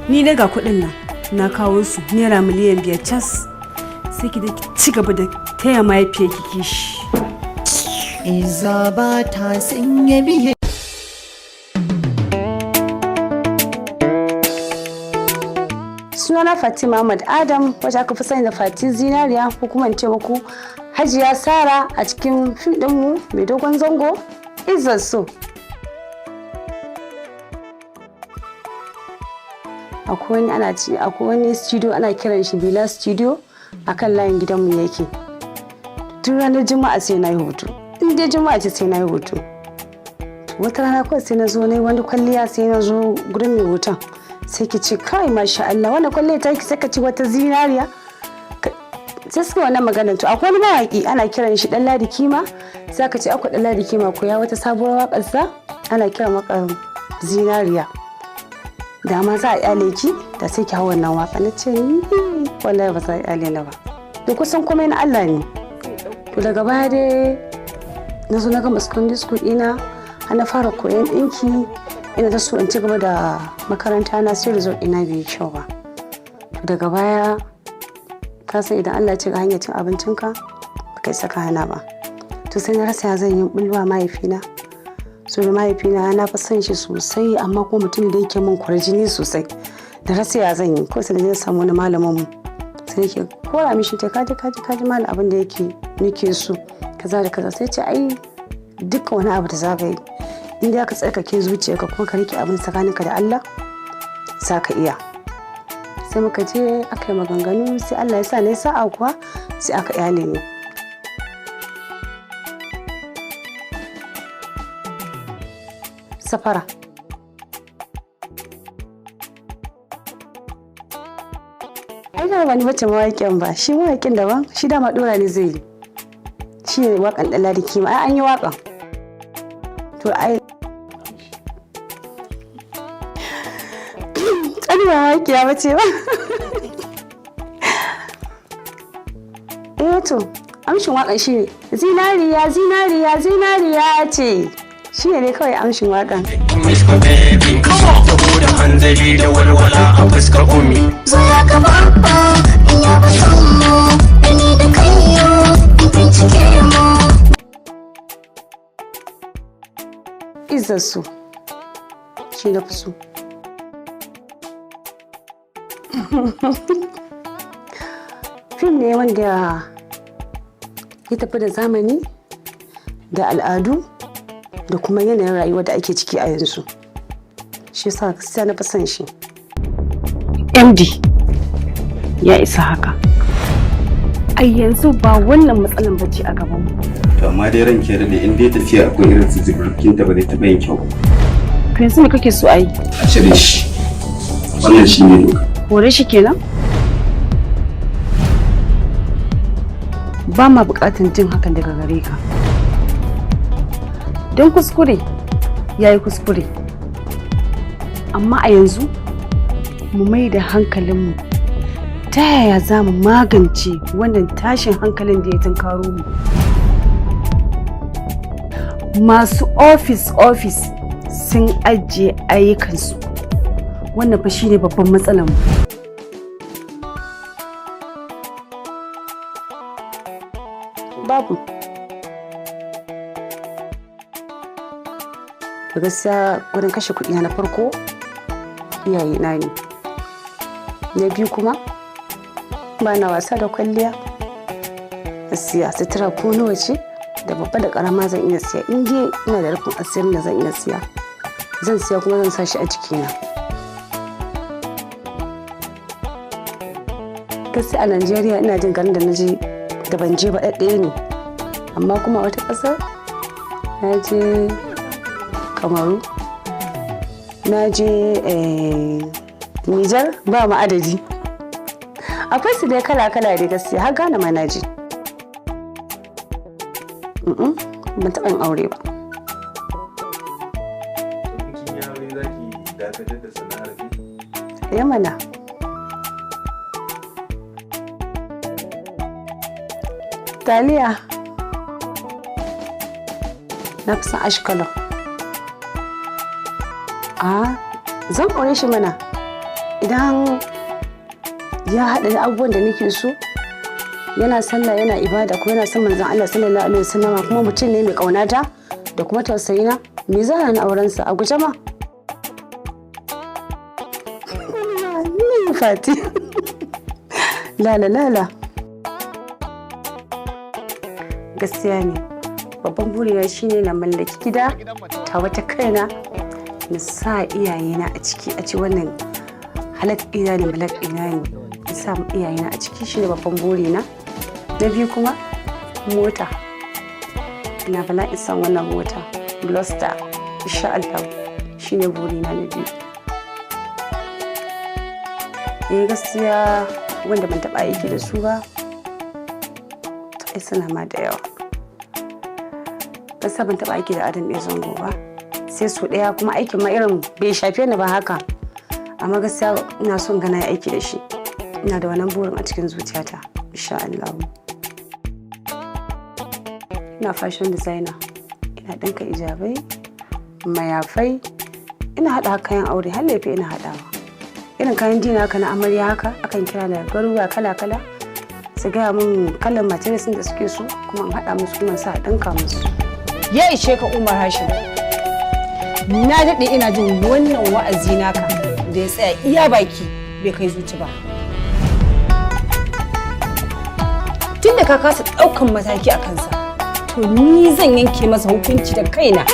Ni daga kuɗin nan na kawo su naira miliyan 5 cas, sai ki da ci gaba da taya mahaifiyarki kishi. Iza ba ta sanya biye. Sunana Fatima Ahmad Adam, wacce aka fi sani da Fati Zinariya, ko kuma in ce muku Hajiya Sara a cikin fim ɗinmu mai dogon zango Izzar So. Akwai wani ana ci, akwai wani studio ana kiran shi Bila Studio, akan layin gidanmu yake. Tun ranar Juma'a sai na yi hoto. In dai Juma'a ce sai na yi hoto. Wata rana kawai sai na zo na yi wani kwalliya, sai na zo gurin mai hoton. Sai ki ce, "Kai, masha Allah, wannan kwalliya ta ki saka ci wata zinariya." Sai suka wannan maganar. To akwai wani mawaƙi ana kiran shi Ɗanladi Kima. Sai aka ce akwai Ɗanladi Kima ko ya wata sabuwar waƙarsa ana kiran waƙar Zinariya. Da ma za a ƙyale ki da sai ki hau wannan waƙa. Na ce ni wallahi ba za a ƙyale ni ba. Da kusan komai na Allah ne. To daga baya dai na zo na gama secondary school ɗina, har na fara koyon ɗinki, ina ta so in ci gaba da makaranta na, sai result ɗina bai yi kyau ba. To daga baya ka san idan Allah ya ce ga hanyar cin abincinka, ba kai saka hana ba. To sai na rasa ya zan yi bulwa mahaifina. So da mahaifina na fi son shi sosai, amma kuma mutum da yake min kwarjini sosai. Da rasa ya zan yi ko sai na samu wani malamin mu, sai yake kora mishi ta, "Kaji, kaji, kaji malam, abin da yake nake so kaza da kaza." Sai ce, "Ai dukkan wani abu da za ka yi, in dai aka tsarkake zuciyarka kuma ka rike abin tsakaninka da Allah, za ka iya." Sai muka je aka yi maganganu, sai Allah ya sa na sa'a kuwa sai aka iyale ni. Safara. Ai da ba ni bace mawaƙin ba, shi mawaƙin daban, shi dama ɗora ne zai yi. Shi ne waƙan Ɗanladi Kima, ai an yi waƙan. To ai tsani ba mawaƙiya ba ce ba. Eh to, amshin waƙan shi ne zinariya, zinariya, zinariya ce. Shi ne kawai amshin waƙan. Saboda hanzari da walwala a fuskar Ummi. Zuwa ga babba in ya ba mu da ni da kai yo in bincike mu. Izzar Su shi na fi so. Fim ne wanda ya tafi da zamani da al'adu da kuma yanayin rayuwa da ake ciki a yanzu. Shi yasa gaskiya na fi son shi. MD ya isa haka. Ai yanzu ba wannan matsalan bace a gabanmu. To amma dai ranke daɗe, in dai tafiya akwai irin su zibirkin ta, ba zai taɓa yin kyau. To yanzu me kake so a yi? A cire shi. Wannan shi ne doka. Kore shi kenan? Ba ma buƙatan jin hakan daga gare ka. Don kuskure ya yi kuskure. Amma a yanzu mu mai da hankalinmu ta yaya za mu magance wannan tashin hankalin da ya tunkaro mu. Masu ofis ofis sun ajiye ayyukansu. Wannan fa shine babban matsalar mu. Babu. Da gaskiya wurin kashe kuɗi na farko iyaye na ne. Na biyu kuma ba na wasa da kwalliya. Siya sutura ko nawa ce, da babba da ƙarama zan iya siya. In dai ina da rufin asirin da zan iya siya, zan siya kuma zan sa shi a jikina. Gaskiya a Najeriya ina jin garin da na je da ban je ba ɗaɗɗaya ne. Amma kuma wata ƙasar na je Kamaru, na je Nijar, ba mu adadi. Akwai su dai kala-kala dai gaskiya, har Ghana ma na je. Ban taɓa yin aure ba. Kin yi aure za ki dakatar da sana'ar ki? Ya mana. Taliya. Na fi son ash color. A zan aure shi mana. Idan ya haɗa da abubuwan da nake so, yana sallah, yana ibada, kuma yana son Manzon Allah sallallahu alaihi wasallama, kuma mutum ne mai ƙaunata da kuma tausayina, me za a auren sa a guje ma? Ni Fati, lala lala, gaskiya ne, babban burina shine na mallaki gida ta wata kaina, na sa iyayena a ciki, a ci wannan halak ina ne, malak ina ne, in sa iyayena a ciki, shine babban burina. Na biyu kuma mota. Ina bala'in son wannan mota Gloucester. Insha Allah shine burina na biyu. Eh, gaskiya wanda ban taɓa aiki da su ba, ai suna ma da yawa. Gaskiya ban taɓa aiki da Adam A Zango ba sai su ɗaya, kuma aikin ma irin bai shafe ni ba haka. Amma gaskiya ina son gana aiki da shi, ina da wannan burin a cikin zuciyata, insha Allah. Ina fashion designer, ina ɗinka hijabai, mayafai, ina haɗa kayan aure, har lefe ina haɗawa, irin kayan dina haka na amarya haka. Akan kira da garuruwa kala kala su gaya min kalan materials da suke so, kuma in haɗa musu, kuma sa a ɗinka musu. Ya ishe ka, Umar Hashim. Na daɗe ina jin wannan wa'azi naka da ya tsaya iya baki bai kai zuci ba. Tunda ka kasa ɗaukan mataki a kansa, to ni zan yanke masa hukunci da kaina.